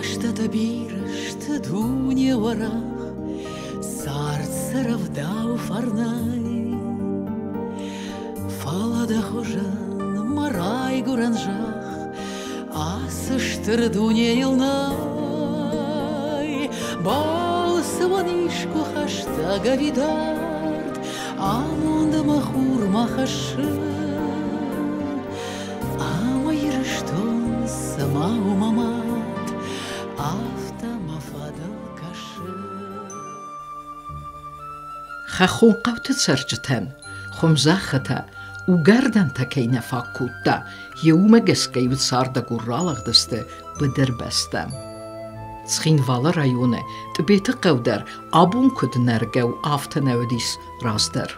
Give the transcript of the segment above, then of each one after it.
Бӕстӕтӕ бирӕ сты, дуне уӕрӕх, цард сӕ рӕвдауы фӕрнӕй. Фӕлӕ дӕ хуызӕн мӕ райгуырӕн зӕхх ацы стыр дунейыл нӕй. Балцы уӕн искуы хӕстӕг ӕви дард, амонд ӕмӕ хурмӕ хӕссы. Ӕмӕ Ирыстон цыма у мӕ мад, афтӕ мӕ фӕдыл кӕсы. Хӕххон хъӕуты цӕрджытӕн хуымзӕххытӕ, угӕрдӕнтӕ кӕй нӕ фаг кодта, йе уымӕ гӕсгӕ-иу цардагур ралыгъдысты быдырбӕстӕм. Цхинвалы районы Тъбеты хъӕу дӕр абон куыд нӕргӕ у, афтӕ нӕ уыдис раздӕр.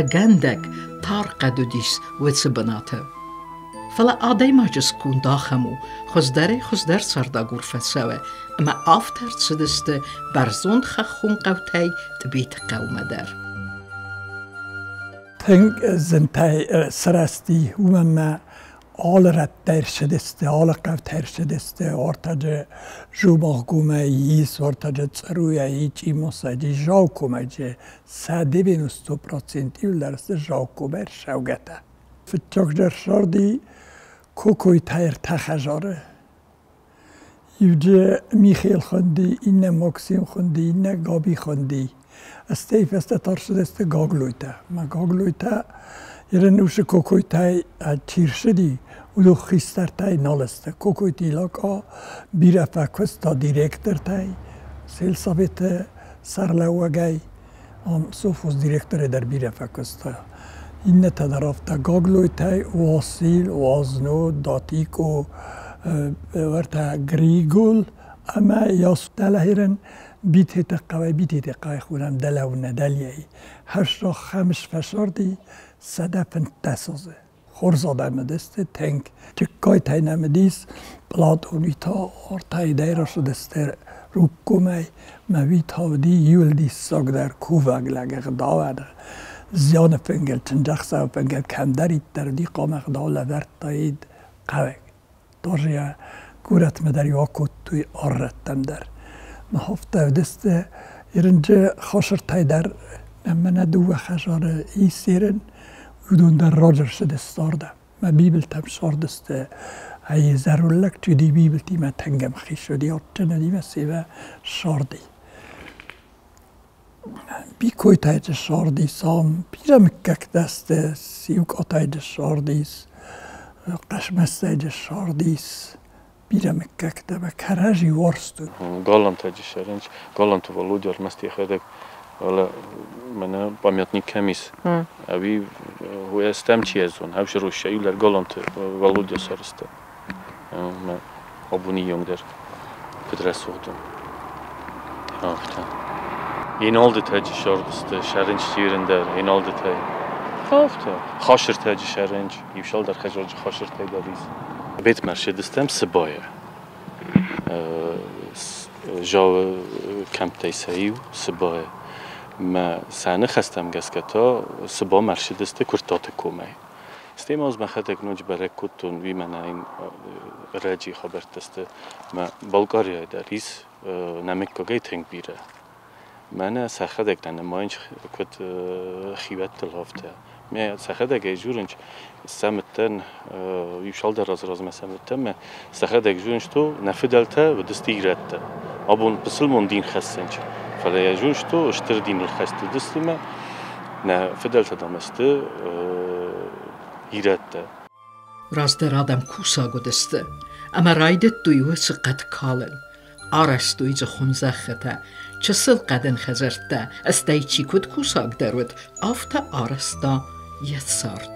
Ӕгӕндӕг тар хъӕд уыдис уыцы бынаты. Фӕлӕ адӕймаджы сконд ахӕм у, хуыздӕрӕй-хуыздӕр цардагур фӕцӕуы ӕмӕ афтӕ ӕрцыдысты бӕрзонд хӕххон хъӕутӕй Тъбеты хъӕумӕ дӕр. Тынг зынтӕй сырӕзти, уымӕн ӕмӕ алы рӕттӕ ӕрцыдысты, алы хъӕутӕ ӕрцыдысты, ортаджы Зубахгумӕй ис, ортаджы Църуйӕ, Ичъимосӕджы, Заукомӕджы сӕ 90% иуылдӕр сты Заукомӕ ӕрцӕугӕтӕ. Фыццагдӕр сарди Кокойтӕ ӕртӕ хӕдзары. Иуджы Михел хуынди, иннӕ Максим хуынди, иннӕ Габи хуынди. Стӕй фӕстӕ тарсыдысты Гаглойтӕ. Мӕ Гаглойтӕ Еренусы Кокойтӕй чи рцыди, уыдон хистӕртӕй нал сты. Кокойты Илакъа бирӕ фӕкуыста директортӕй, сельсоветы сӕрлӕууӕгӕй. Ам совхоз директорӕй дӕр бирӕ фӕкуыста. Иннӕтӕ дӕр афтӕ Гаглойтӕй Уасил, Уазно, Датикъо, уӕртӕ Григол ӕмӕ Ясдӕлӕхирӕн Битеты хъӕуӕй Битеты хъӕуӕй хонӕм дӕлӕуынӕ дӕлейы. Хӕсса Хӕмыц фӕсарди 115 азы. Хорз адӕм уыдысты тынг. Чыккойтӕй нӕм уыдис, Платони та ортӕй дӕр рацыдысты Рукъгомӕй. Мӕ уый та уыди иуыл диссагдӕр кувӕг лӕг ӕгъдауӕн. Зианы фынгыл, чындзӕхсӕвы фынгыл кӕмдӕриддӕр уыди хъуамӕ ӕгъдау лӕвӕрдтаид хъӕуӕг. Тоже йӕ горӕтмӕ дӕр-иу акодтой ӕррӕттӕм дӕр. Мӕ афтӕ уыдысты Ирынджы хосыртӕй дӕр мӕнӕ дыууӕ хӕдзары ис Ирын, уыдон дӕр раджы рцыдысты ардӕм. Мӕ бибылтӕм сардысты. Ай зӕронд чи уыди бибылтимӕ тынг ӕмхиц уыди, адджын уыди мӕ семӕ сарди. Бикойтӕйты сардис ам, бирӕ мыггӕгтӕ сты, Сиукъатӕйты сардис, Хъӕсмӕстӕйты сардис, бирӕ мыггӕгтӕ ӕмӕ кӕрӕдзи уарзтой. Галантаджы сӕрӕнч, Галанты Володя ӕрмӕст йӕхӕдӕг, фӕлӕ мӕнӕ памятник кӕм ис, ӕви уӕстӕм чи ӕзон, ӕвзӕр Россия Галанты Володя сарӕзта. Мӕ абони онг дӕр куыд рӕсугъд у, афтӕ. Еналдытӕджы сӕрдысты, сӕрынч дӕр Еналдытӕй. Афтӕ. Хасыртӕджы сӕрынч, иу цалдӕр хӕдзарджы хасыртӕй дӕр ис. Бетмӕ ссыдыстӕм Сыбайӕ. Жауы кӕмттӕй сӕ иу Сыбайӕ. Мӕ сӕ ныхӕстӕм гӕсгӕ та Сыбамӕ ӕрцыдысты Куырттаты комӕй. Стӕй ма ӕз мӕхӕдӕг ноджы бӕрӕг кодтон, уый мӕнӕ йын ӕрӕджыйы хабӕрттӕ сты. Мӕ Болгарияйы дӕр ис нӕ мыггагӕй тынг бирӕ. Мӕнӕ сӕхӕдӕг та нымайынц куыд хиуӕттыл, афтӕ. Мӕ сӕхӕдӕг ӕй дзурынц, сӕ мыдтӕн, иу цалдӕр азы размӕ сӕ мыдтӕн, мӕ сӕхӕдӕг дзурынц, то нӕ фыдӕлтӕ уыдысты ирӕттӕ. Абон пысылмон дин хӕссынц, фӕлӕ йӕ дзурынц, то стыр диныл хӕст уыдысты мӕ нӕ фыдӕлтӕ дам сты ирӕттӕ. Раздӕр адӕм кусаг уыдысты ӕмӕ райдыдтой уыцы хъӕд калын. Арӕзтой дзы хуымзӕххытӕ, чысыл хъӕдын хӕдзӕрттӕ, стӕй чи куыд кусагдӕр уыд, афтӕ арӕзта йӕ цард.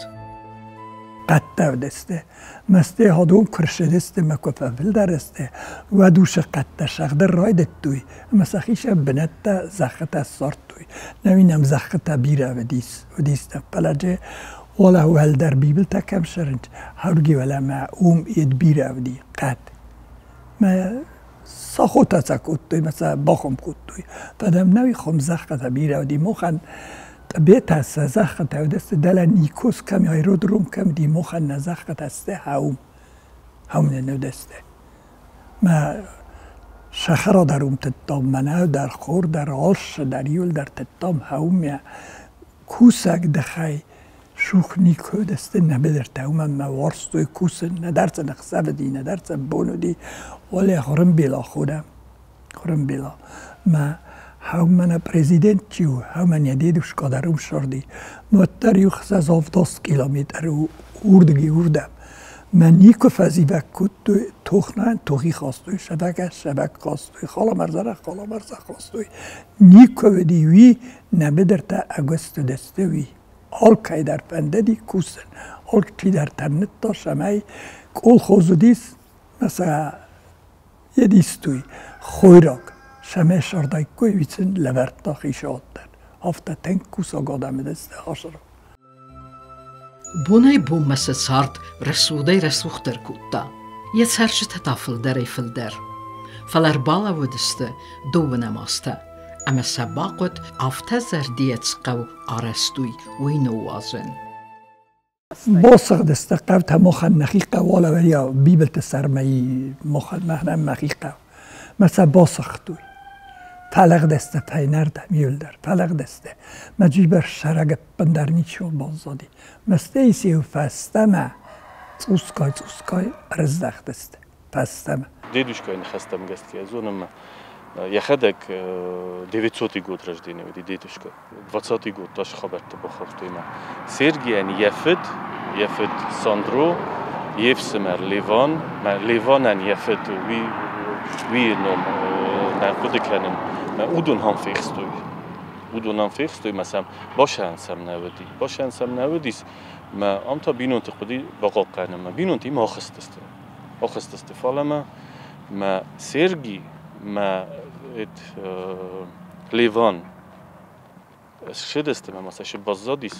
Хъӕдтӕ уыдысты. Мӕсты адон куы рцыдысты мӕ куы фӕфылдӕр сты, уӕд уыцы хъӕдтӕ сӕгъдӕр райдыдтой ӕмӕ сӕхицӕн бынӕттӕ, зӕххытӕ ссардтой. Нӕуи нӕм зӕххытӕ бирӕ уыдис, уыдис нӕ фӕлӕ уӕлӕ уӕлдӕр бибылтӕ кӕм цӕрынц, хӕрги уӕлӕмӕ уым йед бирӕ уыди хъӕд. Мӕ сӕ сӕ кодтой, мӕ сӕ бахуым кодтой. Фӕдӕм нӕуи хуым зӕххытӕ бирӕ уыди мохӕн Тъбетӕ сӕ зӕххытӕ уыдысты дӕлӕ Никос кӕм аэродром кӕм уыди, мохӕн нӕ зӕххытӕ сты хӕум. Хӕум нӕ уыдысты. Мӕ Сахара дӕр уым тыдтам, мӕнӕу дӕр, хор дӕр, алшы дӕр, иуыл дӕр тыдтам хӕумӕ. Кусӕг дыхӕй шух никуы уыдысты нӕ быдыртӕ, уымӕн мӕ уарзтой кусын, нӕдӕр сын ӕхсӕв уыди, нӕдӕр сын бон уыди. Уӕле Хуырымбила хонӕм, Хуырымбила. Мӕ хӕумӕ нӕ президент чи у, хӕумӕ нӕ дедушка дӕр уым ссарди. Уӕддӕр иу 670 километр уырдыги уырдӕм. Мӕ никуы фӕзивӕг кодтой, тохнӕн тохи хастой, сӕвӕгӕ сӕвӕг хастой, халамӕрзӕрӕ халамӕрзӕ хастой. Никуы уыди уый, нӕ быдыртӕ ӕгуыст уыдысты уый. Алкӕй дӕр фӕндыди кусын, алчидӕр тырныдта, цӕмӕй колхоз уыдис, мӕ сӕ едистой хойраг, цӕмӕй сӕрдаиккой, уый сын лӕвӕрдта хицауад дӕр. Афтӕ тынг кусӕг адӕм уыдысты Хасыры. Бонӕй-бонмӕ сӕ цард рӕсугъдӕй-рӕсугъддӕр кодта, йӕ цӕрджытӕ та фылдӕрӕй-фылдӕр. Фӕлӕ ӕрбалӕууыдысты дыууынӕм азтӕ, ӕмӕ сӕ бахъуыд афтӕ зӕрдийӕ цы хъӕу арӕзтой, уый ныууадзын. Басыгъдысты хъӕутӕ махӕн нӕхи хъӕу алӕвӕрйа Бибылты сӕрмӕ махӕн махӕн мӕхи хъӕу. Мӕ сӕ басыгътой. Фӕлыгъдысты фӕйнӕрдӕм иуылдӕр, фӕлыгъдысты. Мӕ джибӕр сӕрӕг ӕппындӕр ничиуал баззади. Мӕстӕй-сеу фӕстӕмӕ цъусгай-цъусгай ӕрыздӕхтысты фӕстӕмӕ. Дедушкайы ныхӕстӕм гӕсгӕ зонын йӕхӕдӕг 900 год рождения уыди дедушка. 20 год та хабӕртты бахафтой ма. Сергийӕн йӕ фыд, йӕ фыд Сандро, йе фсымӕр Леван, Леванӕн йӕ фыд уый, уый ном нӕ хъуыды кӕнын, уыдон ам фехстой. Уыдон ам фехстой мӕ сӕм басӕн сӕм нӕ уыди. Басӕн сӕм нӕ уыдис, мӕ ам та бинонты хъуыди бахъахъхъӕнын. Мӕ бинонтимӕ ахызтысты. Ахызтысты. Фӕлӕ мӕ, мӕ Серги, мӕ эт, Леван ссыдысты мӕ сӕ баззадис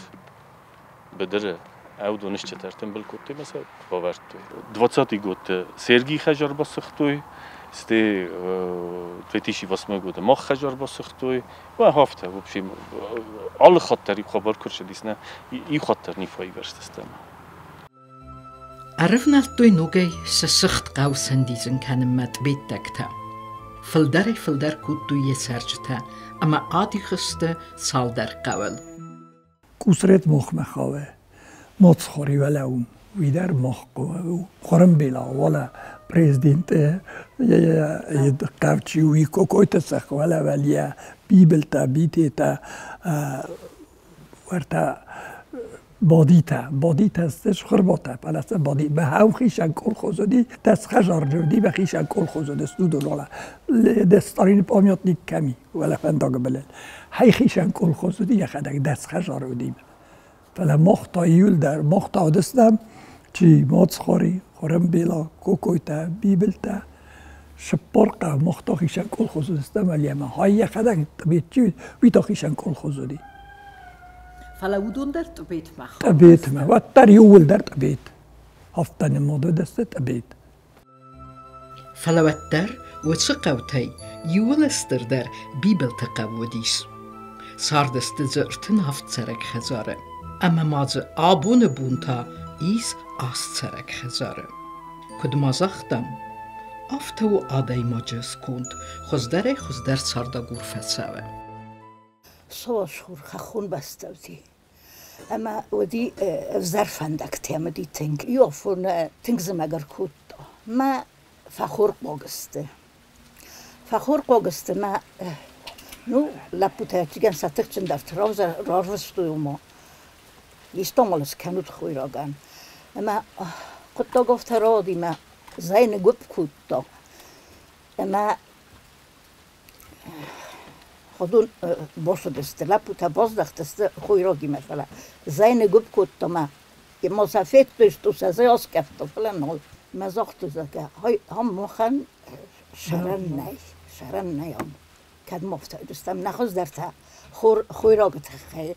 быдыры. Ӕвдон стджытӕ ӕртымбыл кодтой мӕ сӕ бавӕрдтой. 20-й годты Сергий хӕдзар басыгътой, стӕй 2008 годы мах хӕдзар басыгътой. Афтӕ, в общем, алы хатт дӕр иу хабар куы рцыдис, нӕ, иу хатт дӕр не фӕивӕрзтыстӕм. Ӕрывнӕлдтой ногӕй сӕ сыгъд хъӕу сӕндидзын кӕнынмӕ тъбеттӕгтӕ. Фылдӕрӕй-фылдӕр кодтой йӕ цӕрджытӕ ӕмӕ адих сты цалдӕр хъӕуыл. Къусрет мохмӕ хауы, Моцхори уӕлӕ уый дӕр мох Хъуырымбила, уӕлӕ президент хъӕвчи уый Кокойты цӕх уӕлӕ уӕлйӕ Бибылтӕ, Битетӕ, уӕртӕ Бодитӕ, Бодитӕ сты схуырботӕ, фӕлӕ сӕ Боди бӕхау хисӕг колхоз уыди, тӕсхӕзарджы уыди, бӕхисӕг колхоз уыди, студон уӕлӕ. Сталины памятник кӕми, уӕлӕ фӕндагы былыл. Хай хисӕн колхоз уыди, йӕхӕдӕг дӕсхӕзар уыди. Фӕлӕ мах та иуылдӕр, мах та уыдыстӕм, чи Моцхори, Хорӕмбела, Кокойтӕ, Бибылтӕ, цыппор хъӕу, мах та хисӕн колхоз уыдыстӕм, ӕмӕ хай йӕхӕдӕг Тъбетчи, уый та хисӕн колхоз уыди. Фӕлӕ уыдон дӕр Тъбетмӕ Тъбетмӕ, уӕддӕр иууылдӕр Тъбет. Афтӕ нымад уыдысты Тъбет. Фӕлӕ уӕддӕр уыцы хъӕутӕй иуыл стырдӕр Бибылты хъӕу уыдис. Цардысты дзы 37 цӕрӕг хӕдзары ӕмӕ ма дзы абоны бон та ис аст цӕрӕг хӕдзары. Куыд ма загътам, афтӕ у адӕймаджы сконд, хуыздӕрӕй-хуыздӕр цардагур фӕцӕуы. Сосур хӕххон бӕстӕути ӕма уӕди ӕвзӕр фӕндӕгтӕ уыди тынг. Иофон тынг зымӕг ӕркодта. Мӕ фӕхорхъуаг сты. Фӕхорхъуаг сты мӕ ну, лӕппутӕ ӕцӕгӕн сӕ тыхджындӕрты рарвыстой уымӕ. Истомал скӕнут хойрагӕн. Ӕмӕ хъуыддаг афтӕ рауади мӕ зӕй ныггуыпп кодта. Ӕмӕ Уыдон бацыдысты, лӕппутӕ баздӕхтысты хойрагимӕ, фӕлӕ зӕй ныггуыпп кодта мӕ ма сӕ федтой, что сӕ зӕй аскъӕфта, фӕлӕ нал. Мӕ загътой, зӕгъгӕ, ам махӕн сӕрӕн нӕй, сӕрӕн нӕй ам. Кӕд ма афтӕ уыдыстӕм, нӕ хуыздӕртӕ хойрагы тыххӕй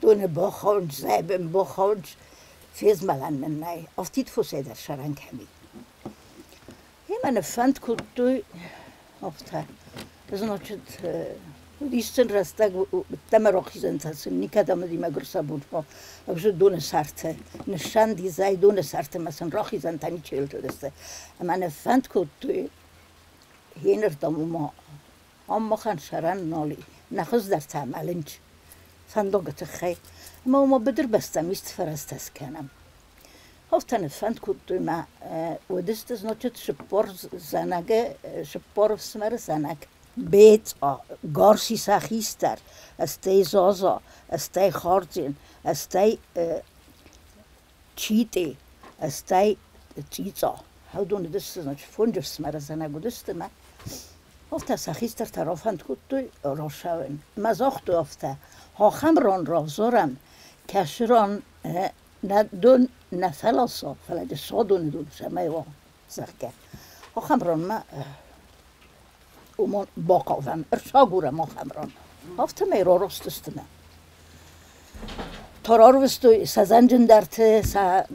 доны бахауынц, зӕй бын бахауынц, фезмӕлӕн нын нӕй. Афтид фосӕй дӕр сӕрӕн кӕм и. Ӕмӕ ныффӕнд кодтой афтӕ. Значит, уыдис сын рӕстӕг ӕддӕмӕ рахизӕнтӕ сын никӕдӕм уыди мӕгуыр сӕ бон. Ӕвзӕр доны сӕрты ныссӕнди зӕй доны сӕрты ӕмӕ сын рахизӕнтӕ ничи уыдысты. Ӕмӕ ныффӕнд кодтой. Йенырдӕм уыма ам махӕн сӕрӕн нал и, нӕ хуыздӕртӕ мӕлынч фӕндагы тыххӕй, ӕмӕ уыма быдырбӕстӕм исты фӕрӕзтӕ скӕнӕм. Афтӕ ныффӕнд кодтой мӕ уыдысты, значит, цыппор зӕнӕгы, цыппор ӕфсымӕры зӕнӕг. Бецъа, Гарси сӕ хистӕр, стӕй Заза, стӕй Хардзин, стӕй Читъе, стӕй Цъицъа. Уыдон уыдысты, значит, фондз ӕфсымӕры зӕнӕг уыдысты мӕ афтӕ сӕ хистӕртӕ рафӕнд кодтой рацӕуын. Мӕ загътой афтӕ: ахӕм ран равзарӕм, кӕцы ран нӕ дон нӕ фӕласа, фӕлӕ ды садоны дон цӕмӕй уа, зӕгъгӕ. Ахӕм ранмӕ уымӕн бахъавӕм, ӕрцагурӕм ахӕм ран. Афтӕмӕй рараст сты мӕ. Та рарвыстой сӕ зӕнджындӕрты, сӕ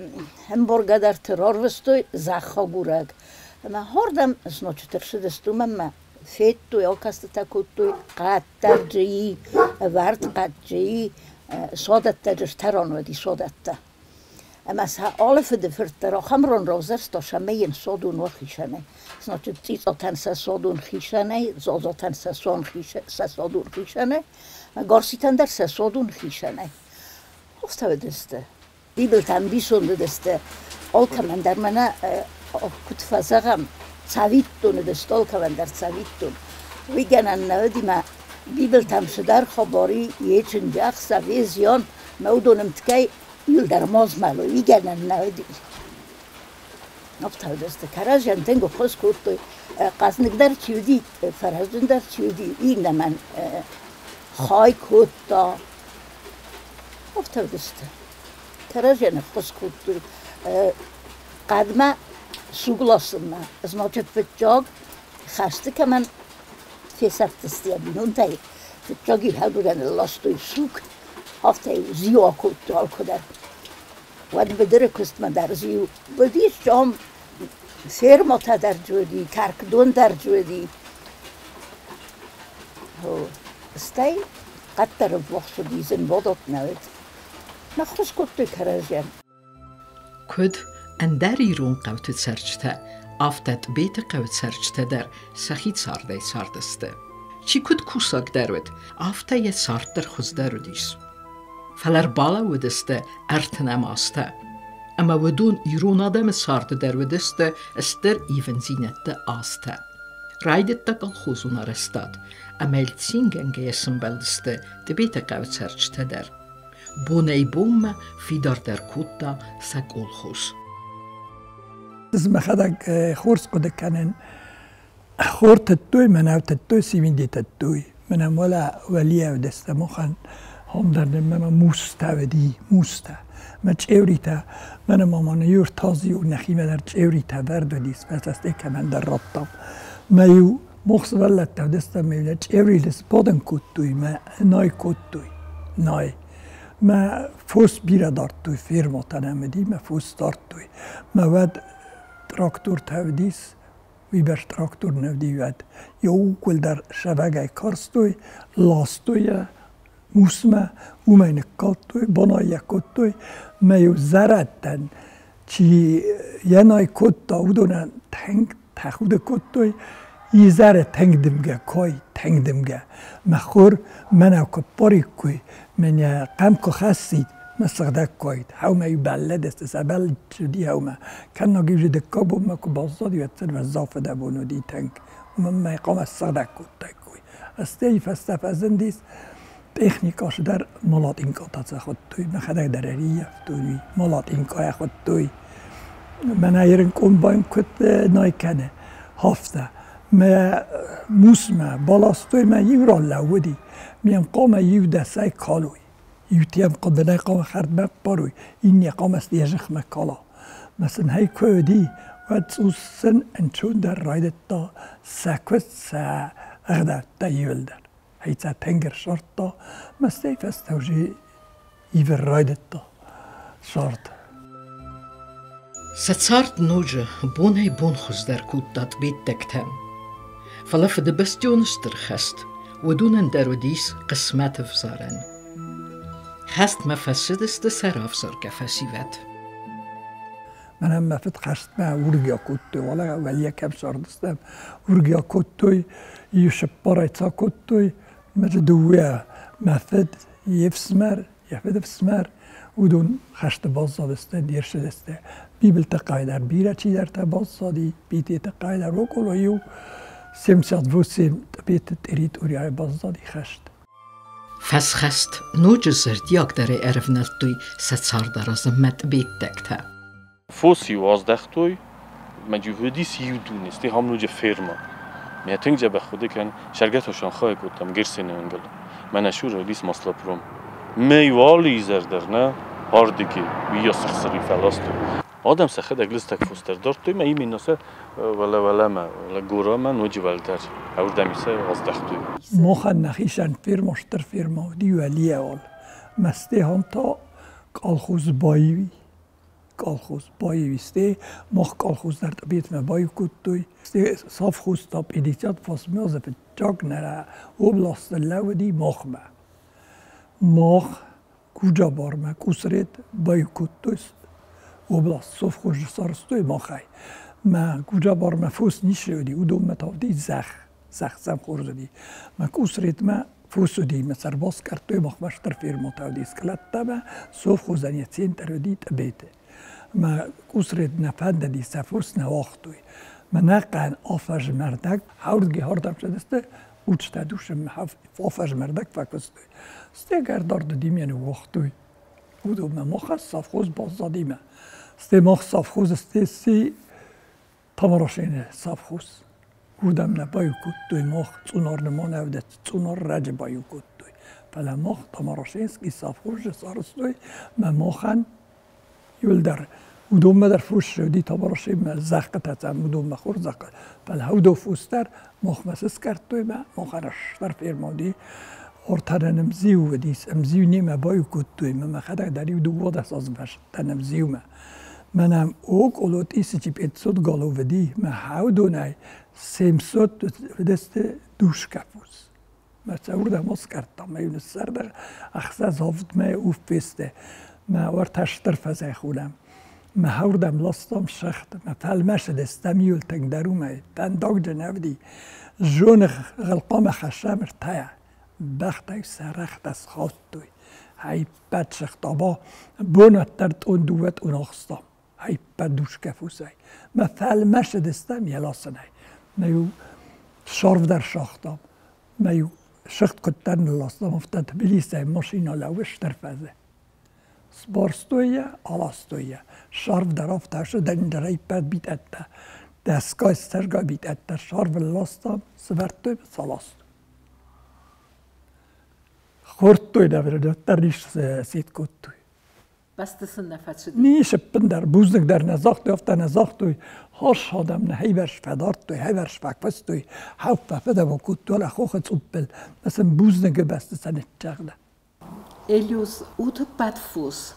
ӕмбаргӕдӕрты рарвыстой зӕххагурӕг. Ӕмӕ ардӕм значит, ӕрцыдысты, уымӕн ӕмӕ федтой, акӕстытӕ кодтой хъӕддӕрджыи, ӕвӕрд хъӕдджыи, суадӕттӕджы стӕрон уыди суадӕттӕ. Ӕмӕ сӕ алы фыдыфырт дӕр ахӕм ран равзӕрста, цӕмӕй йын суадон уа хицӕнӕй. Значит, цъицъатӕн сӕ суадон хицӕнӕй, зазатӕн сӕ суадон хицӕнӕй, Гарситӕн дӕр сӕ суадон хицӕнӕй. Афтӕ уыдысты. Бибылтӕ ӕмбисонд уыдысты. Алкӕмӕн дӕр мӕнӕ куыд фӕзӕгъӕм, цӕвиттон уыдысты, алкӕмӕн дӕр цӕвиттон. Уый гӕнӕн нӕ уыди мӕ Бибылтӕм цыдӕр хабар и, йе чындзӕхсӕв, йе зиан, мӕ уыдон ӕмткӕй иуылдӕр ма змӕлой, уый гӕнӕн нӕ уыди. Афтӕ уыдысты. Кӕрӕдзийӕн тынг ӕххуыс кодтой. Хъӕзныгдӕр чи уыди, фӕрӕзджындӕр чи уыди, иннӕмӕн хай кодта. Афтӕ уыдысты. Кӕрӕдзийӕн ӕххуыс кодтой. Хъӕдмӕ суг ласынмӕ. Значит, фыццаг хӕсты кӕмӕн фесӕфтысты йӕ бинонтӕй, фыццаг ихӕгуырӕн ластой суг, афтӕ-иу зиу акодтой алкуыдӕр. Уӕд быдыры куыстмӕ дӕр зиу уыдис, ам фермӕтӕ дӕр уыди, кӕркдон дӕр уыди. Стӕй къаддӕр ӕввахс уыди, зынвадат нӕ уыд. Ныххуыс кодтой кӕрӕдзийӕн. Куыд ӕндӕр ирон хъӕуты цӕрджытӕ, афтӕ Тъбеты хъӕуы цӕрджытӕ дӕр сӕхи цардӕй цардысты. Чи куыд кусагдӕр уыд, афтӕ йӕ цард дӕр хуыздӕр уыдис. Фӕлӕ ӕрбалӕууыдысты ӕртынӕм азтӕ, ӕмӕ уыдон ирон адӕмы царды дӕр уыдысты стыр ивындзинӕдты азтӕ. Райдыдта колхозон арӕзтад, ӕмӕ йыл цингӕнгӕйӕ сӕмбӕлдысты Тъбеты хъӕуы цӕрджытӕ дӕр. Бонӕй-бонмӕ фидардӕр кодта сӕ колхоз. Ӕз мӕхӕдӕг хорз хъуыды кӕнын, хор тыдтой, мӕнӕу тыдтой, сивинди тыдтой. Мӕнӕ уӕлӕ уӕлиау дӕстӕ мохӕн хом дӕр мӕ мустӕ уыди, мустӕ. Мӕ чъеуритӕ, мӕнӕ ма мӕнӕ иу ӕртадз-иу нӕхимӕ дӕр чъеуритӕ вӕрд уыдис, фӕцӕстӕй кӕмӕндӕр радтам. Мӕ-иу мох сывӕллӕттӕ уыдыстӕм, мӕ-иу нӕ чъеурилы сбадын кодтой, мӕ най кодтой, най. Мӕ фос бирӕ дардтой, фермӕтӕ нӕм уыди, мӕ фос дардтой. Мӕ уӕд трактортӕ уыдис, уыйбӕрц трактор нӕ уыди уӕд. Иууылдӕр сӕвӕгӕй карстой, ластой йӕ мусмӕ, уымӕй ныккалдтой, бонӕй йӕ кодтой. Мӕ-иу зӕрӕдтӕн, чи йӕ най кодта, уыдонӕн тынг тӕхуды кодтой. Изӕры тынг дымгӕ кой, тынг дымгӕ. Мӕ хур мӕнӕ куы ппариккой, мӕнӕ къӕм куы хӕссид, мӕ сыгъдӕг койд. Хӕумӕ-иу бӕллыдысты, сӕ бӕллыд хӕумӕ. Кӕнног-иу дыккаг бонмӕ куы баззади, уӕддӕр уӕззау фыдӕбон уыди тынг. Уымӕн мӕ хъуамӕ ссыгъдӕг кодтаиккой. Стӕй фӕстӕ фӕзындис техникасы дӕр молотинкъатӕ сӕ хуыдтой, мӕхӕдӕг дӕр ӕрыййӕфтон уый, молотинкъайӕ хуыдтой. Мӕнӕ ерын комбайн куыд най кӕны, афтӕ. Мӕ мусмӕ баластой мӕ иу ран лӕууыди, ме хъуамӕ иу дӕсӕй калой. Иутӕм хъуыдынӕй хъуамӕ хӕрдмӕ ппарой, иннӕ хъуамӕ йӕ зӕхмӕ кала. Мӕ сын ӕй куы уыди, уӕд цъус сын ӕнцондӕр райдыдта сӕ куыст, сӕ ӕгъдӕуттӕ иуылдӕр. Хицӕ тынг ӕрсардта, мӕ стӕй фӕстӕ уже ивын райдыдта сард. Сӕ цард ноджы бонӕй-бон хуыздӕр кодта тъбеттӕгтӕн. Фӕлӕ Фыдыбӕстӕйон Стыр хӕст уыдонӕн дӕр уыдис хъысмӕты ӕвзарӕн. Хӕстмӕ фӕцыдысты сӕ равзаргӕ фӕсивӕд. Мӕнӕн мӕ фыд хӕстмӕ уыргӕ кодтой, уалӕ уӕлейӕ кӕм цардыстӕм, уыргӕ кодтой, иу сыппарӕй ца кодтой, мӕ дзы дыууӕ, мӕ фыд, йе фсымӕр, йӕ фыды фсымӕр, уыдон хӕсты баззадысты, не рцыдысты. Бибылты хъайдар бирӕ чидӕртӕ баззади, Битеты хъайдар около иу 78 Тъбеты территорияйы баззади хӕст. Фӕсхӕст ноджы зӕрдиагдӕрӕй ӕрӕвнӕлдтой сӕ цардаразынмӕ тъбеттӕгтӕ. Фос-иу аздӕхтой, мӕ-иу уыдис иу дуне, стӕй ахӕм ноджы фермӕ. Мӕ тынг дзӕбӕх хъуыды кӕнын, сӕргӕ та Шанхайы кодтам Герсены уынгыл. Мӕнӕ сур уыдис маслопром. Мӕ-иу алы изӕр дӕр нӕ ардыгӕй уыйас цыхцырӕй фӕластой. Адӕм сӕхӕдӕг лыстӕг фос дӕр дардтой мӕ именно сӕ уӕлӕ-уӕлӕмӕ, уӕлӕ горамӕ ноджы уӕлдӕр ӕвӕрдӕм сӕ аздӕхтой. Махӕн нӕхицӕн ферма стыр ферма уыди уӕлиау. Мӕстыхан та колхоз баиу колхоз баиу стӕй мах колхоз дӕр Тъбетмӕ баиу кодтой. Стӕй совхоз та 58 азы фыццаг нӕ областы лӕууыди махмӕ. Мах Куджабармӕ Къусрет баиу кодтой област совхозы сарӕзтой махӕй. Мӕ Куджабармӕ фос ницы уыди, уыдонмӕ та уыди зӕхх, зӕхх сӕм хорз уыди. Мӕ Къусретмӕ фос уыди, мӕ сӕр баскъӕрдтой, махмӕ стыр фермӕтӕ уыди скълӕдтӕ мӕ совхозӕн йӕ центр уыди Тъбеты. Мӕ Къусрет нӕ фӕндыди, сӕ фос нӕ уагътой. Мӕ нӕхъӕн афӕзмӕрдӕг, хӕрдгӕ хӕрдӕм цыдысты, Учтӕ душын фӕзмӕрдӕг фӕкуыстой. Стӕй гӕрдарды диме ныууагътой. Уыдонмӕ мах совхоз баззадимӕ. Стӕй мах совхоз сси Тамарашены совхоз. Уырдӕм нӕ баиу кодтой мах Цъунар ныманӕвдӕт Цъунар раджы баиу кодтой. Фӕлӕ мах Тамарашенский совхозы сарӕзтой мӕ махӕн иуылдӕр уыдонмӕ дӕр фос уыди Тамарашенмӕ зӕххытӕ сӕм уыдонмӕ хорз зӕххы. Фӕлӕ уыдон фос дӕр махмӕ сыскъӕрдтой мӕ махӕн ӕстыр фермӕ уыди. Ортӕнӕн ӕмзиу уыдис, ӕмзиу немӕ баиу кодтой мӕ мӕхӕдӕг дӕр иу 12 азы фӕсыдтӕн ӕмзиумӕ. Мӕнӕ около 1500 голов уыди, мӕ хӕудонӕй 700 уыдысты душкӕфос. Мӕ цӕуырдӕм аскъӕрдта, мӕ иу ныссӕрдӕг ӕхсӕз авдмӕ уффесте. Мӕ уӕртӕ стыр фӕзӕй хонӕм. Мӕ хӕуырдӕм ластам сыгъд, мӕ фӕлмӕсыдыстӕм иуыл тынгдӕр уымӕй, фӕндагджын ӕвди. Зоны гъылхъамӕ хӕссӕм ӕртӕйӕ. Бӕхтӕй сӕ рӕгътӕ схаудтой. Ӕппӕт сыгъд аба бонӕттӕр тъон дыууӕ тъон ахстам. Ӕппӕт душкӕ фосӕй. Мӕ фӕлмӕсыдыстӕм йӕ ласынӕй. Мӕ-иу сарв дӕр сагътам. Мӕ-иу сыгъд куыддӕр нылластам, афтӕ Тбилисӕй машинӕ лӕууы стыр фӕзы. Сбарстой йӕ, аластой йӕ. Сарв дӕр афтӕ сыдӕндӕр ӕппӕт битъӕттӕ. Дӕсгай, сӕргай битъӕттӕ сарвыл ластам, сывӕрдтой, саластой. Хордтой дӕр, дӕр ис сет кодтой. Бӕсты сын нӕ фӕцыди. Ницы ӕппындӕр, бузныг дӕр нӕ загътой, афтӕ нӕ загътой. Хорз адӕм нӕ хивӕрс фӕдардтой, хивӕрс фӕкуыстой, хӕффӕ фӕдӕбо кодтой алӕ хохы цъуппыл, мӕ сын бузныгы бӕсты сӕ ныццагъда. Элиос утӕппӕт фос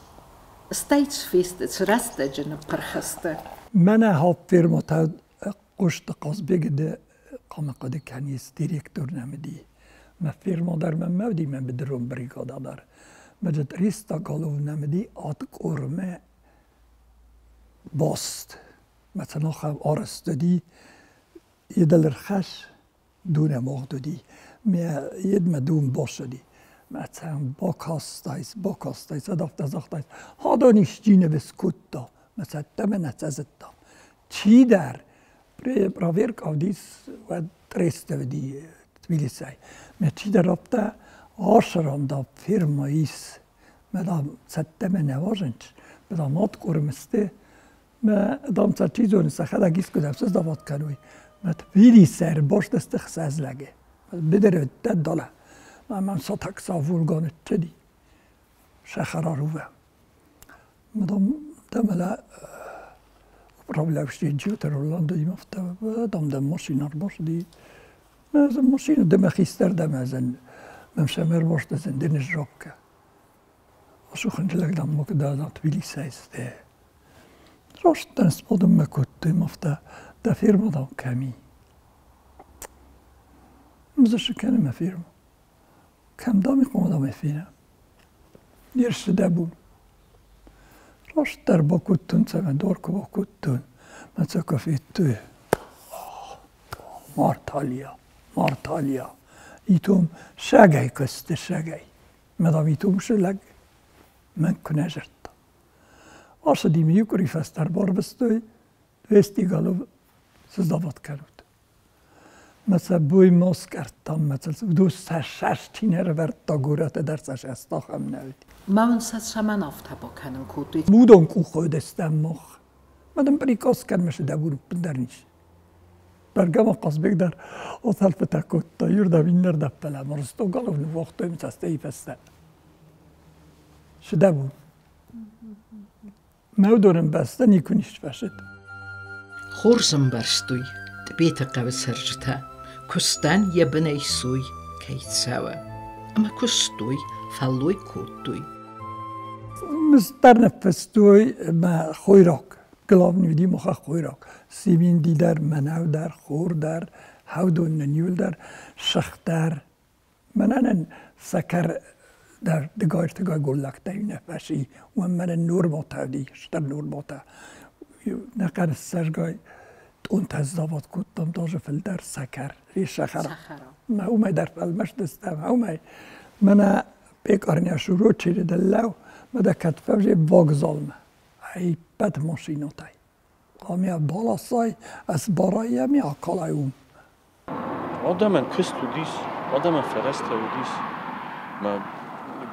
стӕй цы рӕстӕджы ныппырх сты? Мӕнӕ хауффирмӕтӕ Хъусты Хъазбег ды хъуыды кӕнис директор нӕм уыди. Мӕ фирма дӕр мӕм уыди, мӕ быдырон бригада дӕр. Мӕ 300 голов нӕм уыди откъормӕ баст. Мӕ цынахӕм арӕзт уыди, едӕлыр хӕс дунемагъд уыди. Мӕ едмӕ дун басыди. Мӕ цӕм бакастайс, бакастайс, афтӕ загътайс, хадон исчи не скодта. Мӕ цӕттӕ мӕ нӕ цӕзыдта. Чидӕр проверка уыдис уӕд Тресты уыди Тбилисӕй. Мӕ чидӕр афтӕ ашырам да фирма ис. Мӕ дам цӕттӕ мӕ нӕ важынч. Мӕ дам откормы сты. Мӕ дам цӕ чи зоны, сӕхӕдӕг искуыдӕм сыздават кӕной. Мӕ Тбилисӕй ӕрбастысты хсӕз лӕги. Быдыры дӕлӕ. Мӕ мӕм сатакса Волга ныццыди. Сахарарувӕ. Madame управляющий Роландо дам дӕм машина ӕрбацыди. Мӕ машина дӕ мӕ хистӕр дӕ мӕ зӕн мӕм сӕм ӕрбацыд денис жопка. Ашухын лӕг дам мокда Тбилисӕй сте. Раст сподом мӕ кодтой, афтӕ дӕ фирма дам кӕм и? Мзышы кӕны мӕ фирма. Кӕм дам и хъомадам фирма? Не рцыдӕ бон. Растдӕр бакодтонцӕ мӕ дор ку бакодтон, мӕ сӕ ку федтой. Марталия, Марталия. Итом сӕгӕй косты сӕгӕй. Мадам итом лӕг мӕн ку нӕ зардта. Ацыди мын иу къуыри фӕстӕ ӕрбарвыстой, 200 голов сдават кӕнут. Мӕ сӕ бой ма скъӕрдтам, мӕ сӕ уыдон сӕ сӕс чи не рӕвӕрдта горӕты дӕр сӕ сӕстахӕм нӕ уыди. Ма уын сӕ цӕмӕн афтӕ бакӕнын кодтой? Уыдон къухы уыдыстӕм мах. Ма дын приказ кӕн, мӕ сыдӕбур ӕппындӕр ницы. Бӕргӕ ма Хъазбег дӕр атӕлфытӕ кодта, иуырдӕм иннӕрдӕм, фӕлӕ Ростов галов ныууагътой цӕстӕй фӕстӕ. Сыдӕбур. Мӕ уыдонӕн бӕстӕ никуы ничи фӕсыд. Хорз ӕмбӕрстой Тъбеты хъӕуы цӕрджытӕ, куыстӕн йӕ бынӕй сой кӕй цӕуы, ӕмӕ куыстой, фӕллой кодтой. Мызддӕр ныффыстой мӕ хойраг. Главный уыди махӕн хойраг. Циминди дӕр, мӕнӕу дӕр, хор дӕр, хӕвдон нын иуылдӕр, сых дӕр. Мӕнӕн сӕкӕр дӕр дыгай-ӕртыгай голлӕгтӕй нӕ фӕци. Уым мӕнӕн норматӕ уыди, стыр норматӕ. Нӕ хъӕрыссӕргай тъонтӕ завод кодтам даже фылдӕр сӕкӕр, сахара. Мӕ уымӕй дӕр фӕлмӕстыстӕм, уымӕй. Мӕнӕ пекарня Шурочери дӕллӕу, мӕ дӕ кӕд фӕвзе вокзалмӕ. Ӕппӕт машинӕтӕй. Къамиа баласай, ӕз барайӕ ми акалай уым. Адӕмӕн куыст уыдис, адӕмӕн фӕрӕзтӕ уыдис. Мӕ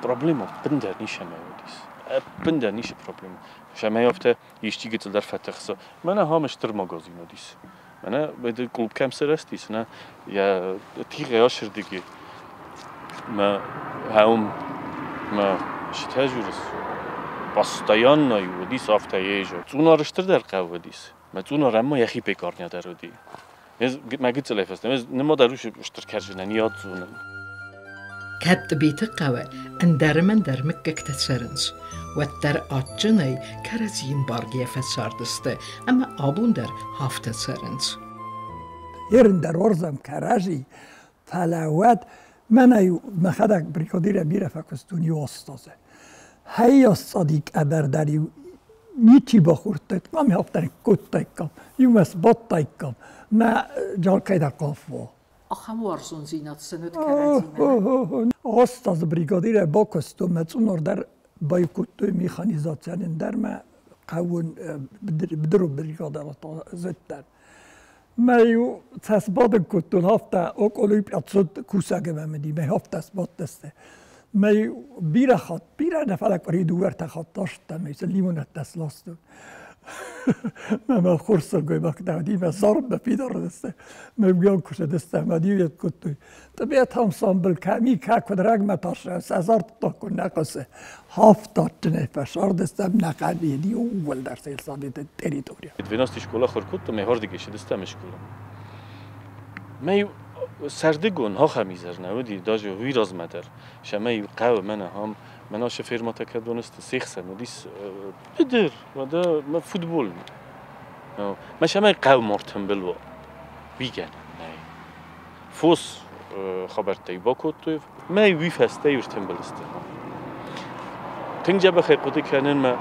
проблема ӕппындӕр ницӕмӕй уыдис. Ӕппындӕр ницы проблема. Цӕмӕй афтӕ исчи гыццылдӕр фӕтыхсы. Мӕнӕ ахӕм стыр магазин уыдис. Мӕнӕ клуб кӕм сырӕзтис, нӕ йӕ тигъӕй асырдыги. Мӕ хӕум мӕ цытӕ дзурыс? Постоянно уыдис афтӕ езо. Цъунары стырдӕр хъӕу уыдис. Мӕ цъунар ӕмӕ йӕхи пекарня дӕр уыди. Мӕ гыццылӕй фӕстӕмӕ нымад ӕрус стыр кӕрзынӕн йӕ адзонын. Кӕд Тъбеты хъӕуы ӕндӕр ӕмӕ ӕндӕр мыггӕгтӕ цӕрынц, уӕддӕр адджынӕй кӕрӕдзийы ӕмбаргӕйӕ фӕцардысты ӕмӕ абон дӕр афтӕ цӕрынц. Ерын дӕр уарзӕм кӕрӕдзи, фӕлӕ уӕд мӕнӕ мӕхӕдӕг бригадирӕ бирӕ фӕкуыстон иу астазы. Хӕййас цъади къӕбӕр дӕр-иу ничи бахордтаид, къам афтӕ кодтаиккам, иумӕ сбадтаиккам, мӕ джалкӕй дӕр къафва. Ахӕм уарзондзинад сын уыд кӕрӕдзимӕ. Астазы бригадирӕ бакуыстон, мӕ цъунар дӕр байкодтой механизациянӕн дӕр мӕ хъӕуон быдырон бригадӕ зыдтӕн. Мӕ-иу цас бадын кодтон, афтӕ около 500 кусӕгы мӕм уыди, мӕ афтӕ сбадтысты. Мӕ бирӕ хатт, бирӕ нӕ, фӕлӕ къуыри дыууӕ-ӕртӕ хатты астӕм, цы лимонадтӕ сластон. Мӕ мӕ хорз сылгоймӕгтӕ уыди, мӕ царммӕ фидар уыдысты. Мӕ уыйау куы сыдысты ӕмӕ диует кодтой. Тъбет ансамбль кӕми кӕ куыд рӕгмӕ тасса, сӕ зардта куы нӕ хъуысы. Хафтадджынӕй фӕсардыстӕм нӕ хъӕбид иууылдӕр сельсоветы территория. 12 школа ахуыр кодтам, ме хӕрдыгӕй сыдыстӕм скъола. Мӕ сӕрдыгон ахӕм изӕр нӕ уыди, даже уый размӕ дӕр. Сӕмӕ иу хъӕуы мӕнӕ ам, мӕнӕ сӕ фермӕтӕ кӕд уонысты, се хсӕн уыдис быдыр, уӕдӕ мӕ футбол. Мӕ сӕмӕ хъӕу мортымбыл уа. Уый гӕнӕн нӕй. Фос хабӕрттӕй бакодтой, мӕ уый фӕстӕ ӕртымбыл сты. Тынг дзӕбӕхӕй хъуыды кӕнын мӕ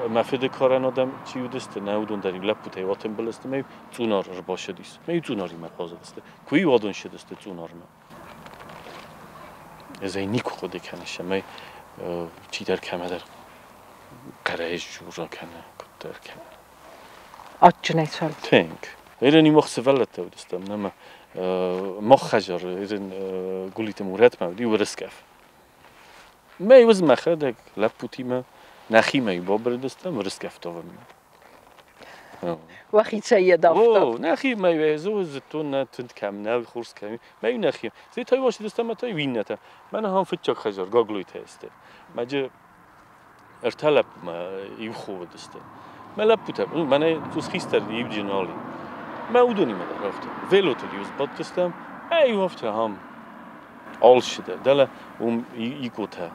мӕ фыды карӕн адӕм чи уыдысты, нӕ уыдон дӕр лӕппутӕй атымбыл сты, мӕ цъунар ӕрбасыдис. Мӕ цъунаримӕ хъазыдысты. Куы-иу адон ссыдысты цъунармӕ. Ӕз ӕй никуы хъуыды кӕнын, цӕмӕй чидӕр кӕмӕдӕр хъӕрӕй сдзура кӕнӕ куыддӕр кӕнӕ. Адджынӕй цард. Тынг. Ирын мах сывӕллӕттӕ уыдыстӕм, нӕма мах хӕдзары Ирын Гулиты Мурӕтмӕ уыди уырыскъӕф. Мӕ уыз мӕхӕдӕг лӕппутимӕ нӕхимӕ бабырыдыстӕм уырыскъӕф тавынмӕ. Уӕхицӕй йӕ давта? О, нӕхимӕ зыдтон, нӕ тынд кӕм нӕ хорз кӕм. Мӕ нӕхи. Зӕй тай уасыдыстӕм, тай иннӕтӕ. Мӕнӕ ахӕм фыццаг хӕдзар Гаглойтӕ сты. Мӕджы ӕртӕ лӕппумӕ иу хо уыдысты. Мӕ лӕппутӕ, мӕнӕ цъус хистӕр иу джинали. Мӕ уыдонимӕ дӕр афтӕ. Велотыл-иу сбадтыстӕм, ӕй афтӕ ахӕм алчидӕр. Дӕлӕ уым икотӕ,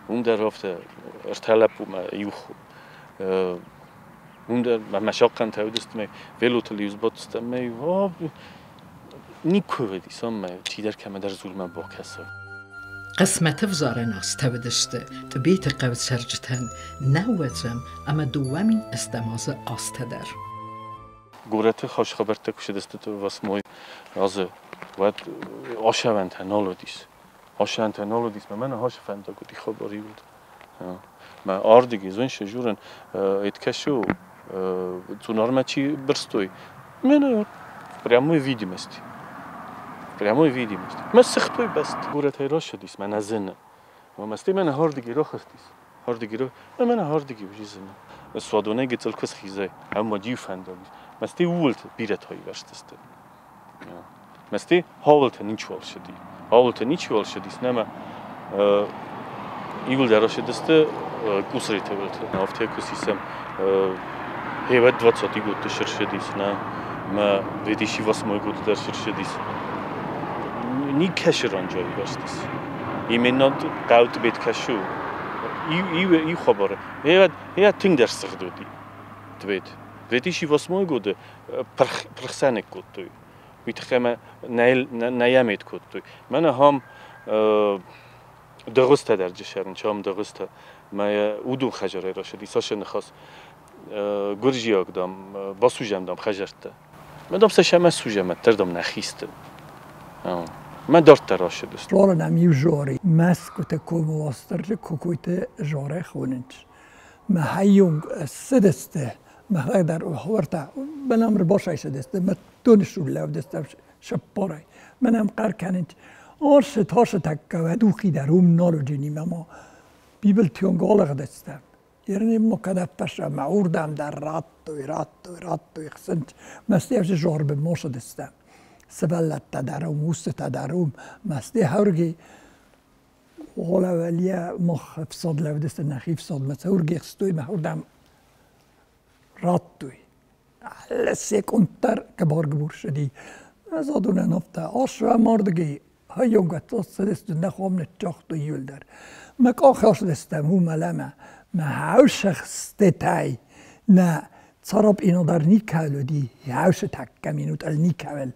уым дӕр афтӕ ӕртӕ лӕппумӕ иу хо. Уым дӕр мӕ сахъхъӕнтӕ уыдысты, мӕ велотыл-иу сбадтыстӕм, мӕ никуы уыдис ам мӕ чидӕр кӕмӕдӕр зулмӕ бакӕса. Хъысмӕты ӕвзарӕн азтӕ уыдысты Тъбеты хъӕуы цӕрджытӕн нӕуӕдзӕм ӕмӕ 2008 азы азтӕ дӕр. Горӕты хорз хабӕрттӕ куы цыдысты восьмой азы, уӕд ӕхсӕвӕнтӕ нал уыдис. Ӕхсӕвӕнтӕ нал уыдис, мӕ мӕнӕ хасы фӕндаг уыди хабар иуылд. Мӕ ардыги зоньше журын эткӕсу Цъунармӕ чи бырстой, мӕнӕ прямой видимости. Прямой видимости. Мӕ сыгътой бӕст. Горӕтӕй ращыдис, мӕнӕ зыны. Мӕ мӕнӕ хардыги рахызтис. Хардыги мӕнӕ хардыги уже зыны. Суадонӕй гыццыл куы схизай, ӕмӕ иу фӕндаг ис. Мӕсти ууылты бирӕтӕ ивӕзтысты. Мӕсти хауылты ничуал сыди. Хауылты ничуал сыдис, нӕмӕ иуылдӕр ращыдысты къусриты уылты. Афтӕ куы сисӕм, хевӕд 20 годты сырсыдис, нӕ мӕ 2008 годы дӕр сырсыдис. Никӕсы ранджа ивӕзтис. Именно хъӕуты бет кӕсу. Иу хабар. Хевӕд тынгдӕр сыгъд уыди. Твет. 2008 годы пырхсӕнӕг кодтой. Уый тыххӕй мӕ нӕйамет кодтой. Мӕнӕ хам дыгъуызтӕ дӕр джысӕрын, чам дыгъуызтӕ. Мӕ удон хӕжарӕй рашыди, Саша ныхас. Гуырджиаг, дам, басужӕм, дам, хӕжӕрттӕ. Мӕ дам, Саша мӕ сужӕм, ӕддӕр, дам, нӕхисты. Мӕ дарддӕр рашыдысты. Жорынам иу жори. Мӕскуыты комы Уастырджы Кокойты Жорӕ хонынц. Мӕ хайонг ссыдысты, мӕхӕдӕг дӕр уӕртӕ мӕнӕм ӕрбасайсыдысты, мӕ доны сулӕфдысты сыппорӕй. Мӕнӕм хъӕр кӕнынц, Орсы тасы тӕккӕ уӕдухи дӕр уым нал уыди мӕ бибылтионг алыгъдыстӕм. Ерне мо кӕдӕппӕсӕ мӕ урдӕм дӕр радтой, радтой, радтой хсынц. Мӕ сте жорбы мосыдыстӕм. Сывӕллӕттӕ дӕр уым, устытӕ дӕр уым. Мӕ сте хӕрги Олавалия мох фсод лӕвдысты нӕхи фсодмӕ цӕурги хстой мӕ урдӕм радтой. Alle секундтар гыбар-гыбур шыди. Задунен афтӕ асра мардыги хайонгат оссадысту нахомне чохту юлдер. Мӕ къахасдыстӕм умалама мӕ хаушахстетай на царап инодар никалуди хауше такка минут ал никавел.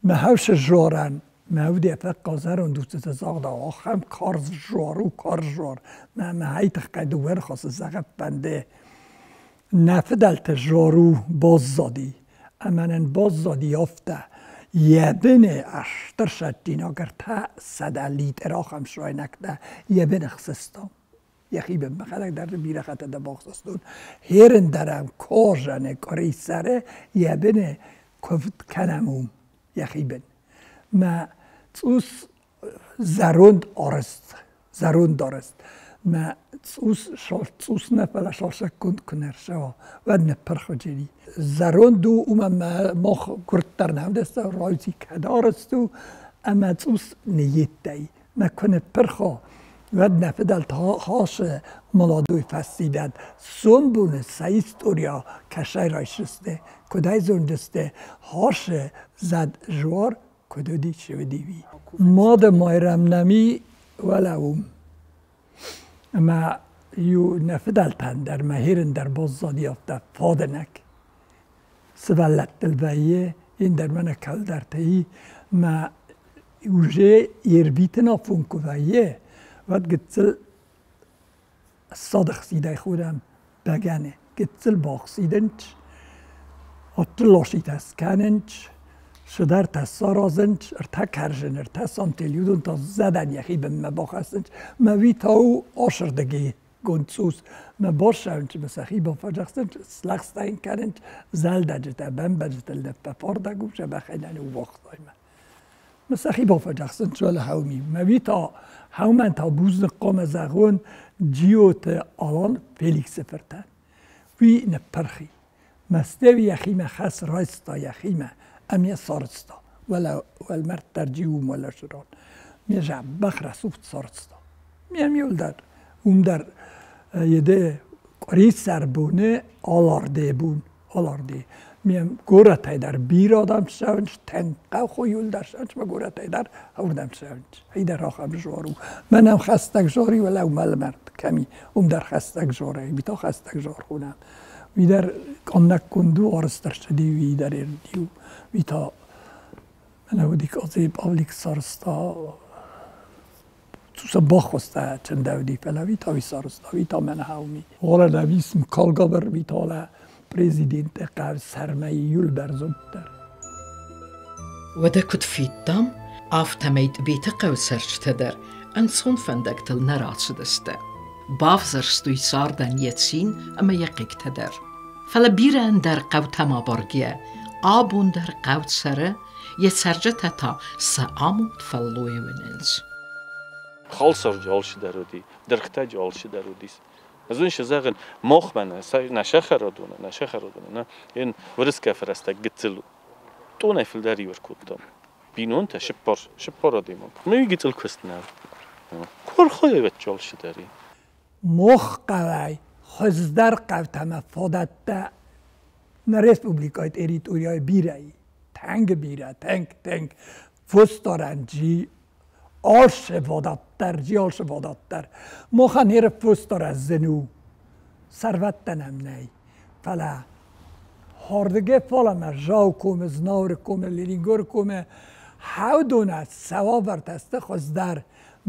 Мӕ хауше жоран мӕ уди фаққазарон дустата загда ахам карз жору карз жор. Мӕ мӕ хайтах кайду верхас загаппанде. Нафидалте жору баззади. Аманен баззади афтӕ. Ебене аштыршаттина гырта сада литр ахам шрайнакта ебене хсыстам. Яхибен махалак дар бирахата да бахсастун. Херен дарам кожане корисаре ебене куфт канамум яхибен. Ма цус зарунд орст. Зарунд орст. Ма цус шол цус нефала шолшаккунд кунершао вадне перходжери. Заронду ума мох гурттар навдеста ройзи кадарсту ама цус ниеттай. Ма куне перхо вадне фидал хаш моладуй фасидад. Сомбуне са история кашай райшисте, кудай зондесте хаш зад жуар кудуди шведиви. Мада майрамнами валаум. Ма ju nefidaltan der ma hirin der bozzadi afta fadenek. Сывӕллӕттыл вӕййы, ӕндӕр мӕнӕ кӕлдӕртӕй ма уже ербитын афон куы вӕййы, уӕд гыццыл ссадыхсидӕй хурӕм бӕгӕны. Гыццыл бахсидынц, аттылоситӕ скӕнынц, шыдӕртӕ саразынц, ӕртӕ кӕрзын, ӕртӕ сантел, уыдон та зӕдӕн йӕхи бынмӕ бахӕссынц. Мӕ уый та у асырдыги гонцус. Мӕ бассӕуынц, мӕ сӕхи бафӕдзӕхсынц, слӕгъстӕ кӕнынц, зӕлдӕджытӕ, бӕмбӕджытӕ лӕппӕфардӕг у, сӕ бӕхӕйнӕн у вахтаймӕ. Мӕ сӕхи бафӕдзӕхсынц уӕлӕ хауми. Мӕ уый та хаумӕн та бузныг хъуамӕ зӕгъон Джиоты Алан Феликсы фыртӕн. Уый ныппырхи. Мӕстеви йӕхимӕ хӕс райста йӕхимӕ ӕмӕ сарызта. Уӕлӕ уӕлмӕрд дӕр джиум уӕлӕ сырон. Ме зӕббӕх рӕсугъд сарызта. Ме миуыл дӕр уым дӕр еде къуырисӕр боны аларде бон, аларде. Ме горӕтӕй дӕр бирӕ адӕм ссӕуынц, тӕнхъӕ хойул дӕр ссӕуынц, мӕ горӕтӕй дӕр уырдӕм ссӕуынц. Ай дӕр ахӕм жор у. Мӕнӕм хӕстӕг жори, уӕлӕ уӕлмӕрд кӕми, уым дӕр хӕстӕг жорӕй, ми та хӕстӕг жор хонӕм. Уый дӕр къаннӕггонд у, арызт ӕрцыди, уый дӕр ӕрдиу. Уый та мӕнӕ уыди Къадзей Павлик сарызта. Цуса баххуста чындӕуди, фӕлӕ ви та ви сарызта, ви та мӕнӕ хауми. Ола навис Микалгабыр ви тала президенты хъӕу сӕрмӕ июл бӕрзонддӕр. Уӕдӕ куыд федтам, афтӕмӕй Тъбеты хъӕуы цӕрджытӕ дӕр ӕнцон фӕндӕгтыл нӕ рацыдысты. Бавзӕрстой цардӕн йӕ цин ӕмӕ йӕ хъыгтӕ дӕр. Фӕлӕ бирӕ ӕндӕр хъӕутӕм абаргӕйӕ, абон дӕр хъӕу цӕры, йӕ цӕрджытӕ та сӕ амонд фӕллойы уынынц. Халсарджы алчидӕр уыди, дыргътӕджы алчидӕр уыдис. Ӕз уын зӕгъын, махмӕ нӕ сӕхӕрадоны, нӕ сӕхӕрадоны, нӕ, ен вырыскӕ фӕрӕстӕг гыццыл у. Тъонӕй фылдӕр иу ӕркодтам. Бинонтӕ сыппар, сыппар адӕймаг. Мӕ уый гыццыл куыст нӕу. Куы алчидӕр и. Мох хъӕуӕй хуыздӕр хъӕутӕмӕ фадӕттӕ нӕ республикӕйы территорийӕ бирӕ и. Тынг бирӕ, тынг, тынг. Фосдарӕн джи алцы фадат дӕр, джи алцы фадат дӕр. Махӕн еры фосдарӕн зын у. Сӕрвӕттӕ нӕм нӕй. Фӕлӕ хӕрдгӕ фалӕмӕ Жау комы, Знауыры комы, Ленингоры комы хӕудонӕ цӕуавӕртӕ сты хуыздӕр.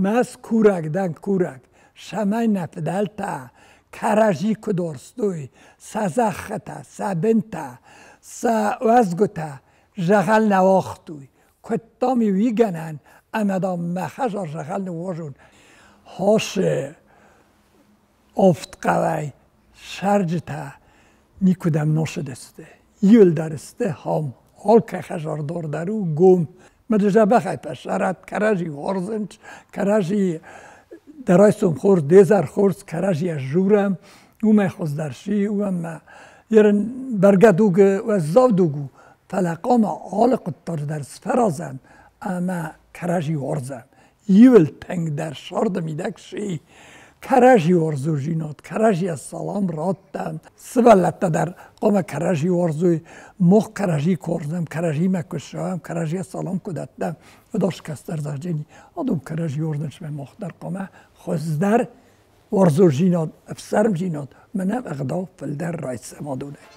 Мӕс курӕг дӕн курӕг, цӕмӕй нӕ фыдӕлтӕ кӕрӕдзи куыд уарзтой, сӕ зӕххытӕ, сӕ бынтӕ, сӕ уӕзгуытӕ зӕгъӕл нӕ уагътой. Куыдтам-иу игӕнӕн ӕмӕ, дам, мӕ хӕдзар зӕгъӕл ныууазон. Хосы офт хъӕуӕй цӕрджытӕ никуыдӕм носыдысты. Иуылдӕр сты хом, алкӕй хӕдзар дӕр у гом. Мӕ дзӕбӕхӕй фӕсарӕд кӕрӕдзи уарзынц, кӕрӕдзи дӕ райсом хорз, де зӕр хорз, кӕрӕдзийӕ журӕм, уымӕй хуыздӕр си, уымӕ ерын бӕргӕ дуг уӕззау дуг у, фӕлӕ хъуамӕ алы хъуыддаг дӕр сфӕразӕм ӕмӕ кӕрӕдзи уарзӕм. Иуыл тынгдӕр сӕрды мидӕг си кӕрӕдзи уарзондзинад, кӕрӕдзийӕ салам радтӕм. Сывӕллӕттӕ дӕр хъуамӕ кӕрӕдзи уарзой, мах кӕрӕдзи куы уарзӕм, кӕрӕдзимӕ куы ссӕуӕм, кӕрӕдзийӕ салам куы дӕттӕм, уыдон кӕстӕр зӕгъдзӕни, адон кӕрӕдзи уарзынц, мах дӕр хъуамӕ хуыздӕр уарзондзинад, ӕфсармдзинад мӕнӕ ӕгъдау фылдӕр райсӕм адонӕй.